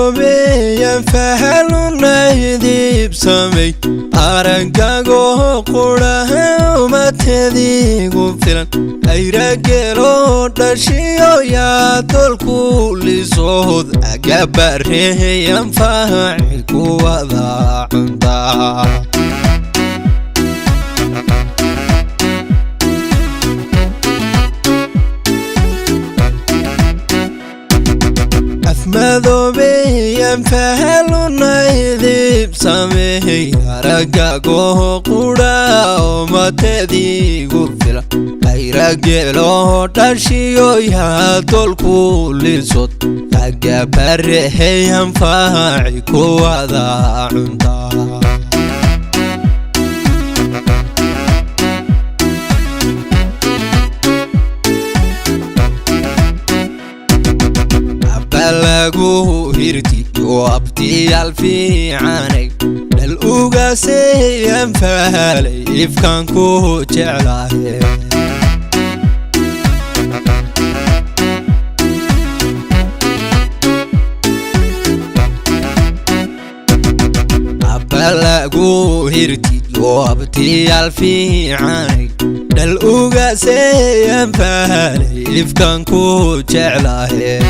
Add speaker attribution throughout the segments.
Speaker 1: Afmadoobeyan fahalunaydiib samey araggago quraha umatedigu filan ayragelo dhashiyo yaa dolku lisood agabareheyan faaci kuwada cuntaa. Afmadoobeyan fahalunaydiib sameey araggago qura umatedigu filan ayragelo dhashiyo yaa dolku lisod agabareheyan faaci kuwada cuntaa. Lagu hirtiyo abtiyaal fiicanay dhal ugaseyan fahalay ifkaan ku jeclahay. Lagu hirtiyo abtiyaal fiicanay dhal ugaseyan fahalay ifkaan ku jeclahay.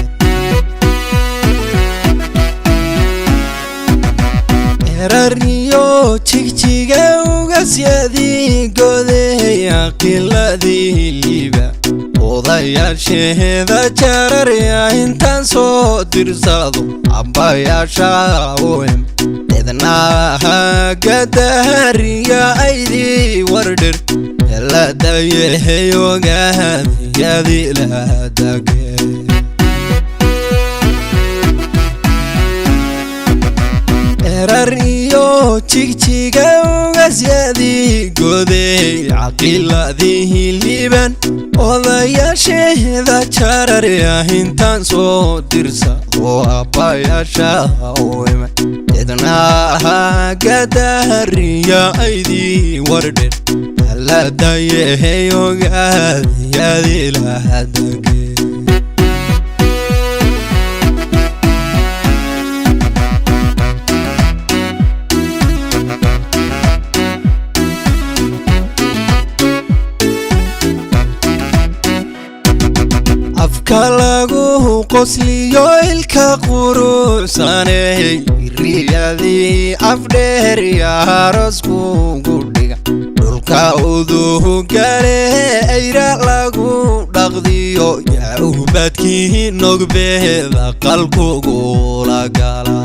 Speaker 1: Erariyo jigjiga ugasyadii goday aqiladii liiba odayaasheeda jararya intaan soo dirsado abbayaasha um idnaha gadahariya aydii wardher eladayeheyogaadiyadi ladage. Erar iyo jigjiga ugasyadii goday caqiladii liiban odayaasheeda jararya intaan soo dirsado abbayaasha ima idnaha gadahariya aydii wardher aladayeheyogaadiyadi lahadage. Afka lagu qosliyo ilka quruxsaney riyadii afdheer yaaroskugu dhiga dhulka udugale ayra lagu dhaqdiyo yaa ubadkii nogbeeda qalkugula gala.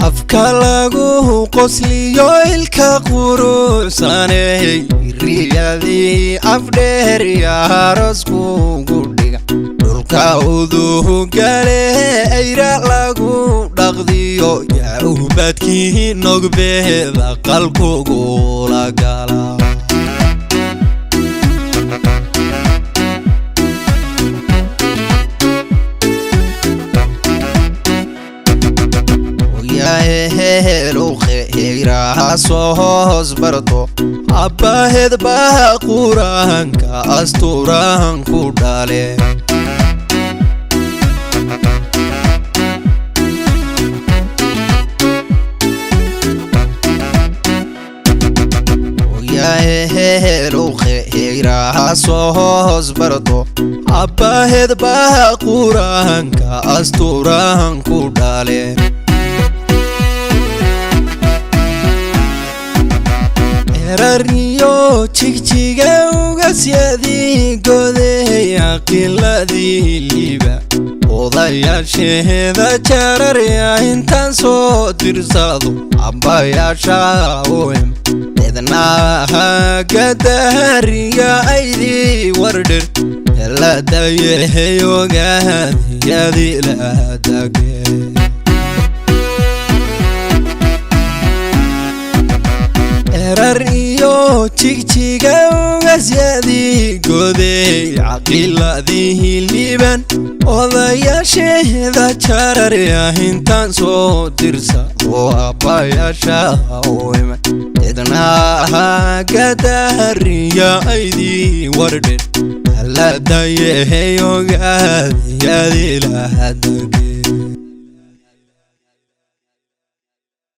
Speaker 1: Afka lagu qosliyo ilka quruxsaney riyadii afdheer yaaroskugu dhiga dhulka udugale ayra lagu dhaqdiyo yaa ubadkii nogbeeda qalkugula gala. Soo hoos barto abbaheed baa quraanka astuuraan ku dhale. Soo hoos barto abbaheed baa quraanka astuuraan ku dhale. Erariyo jigjiga ugasyadii goday aqiladii liiba odayaasheeda jararya intaan soo dirsado abbayaasha um idnaha gadahariya aydii wardher eladayeheyogaadiyadi ladage. Erar iyo jigjiga. Ugaasyadii Godey, caqiladii Hiliban, odayaasheeda Jararya intaan soo dirsado abbayaasha u iman, cidnaha gadariya aydii wardhen haladayeheyogaadiyadilahadage.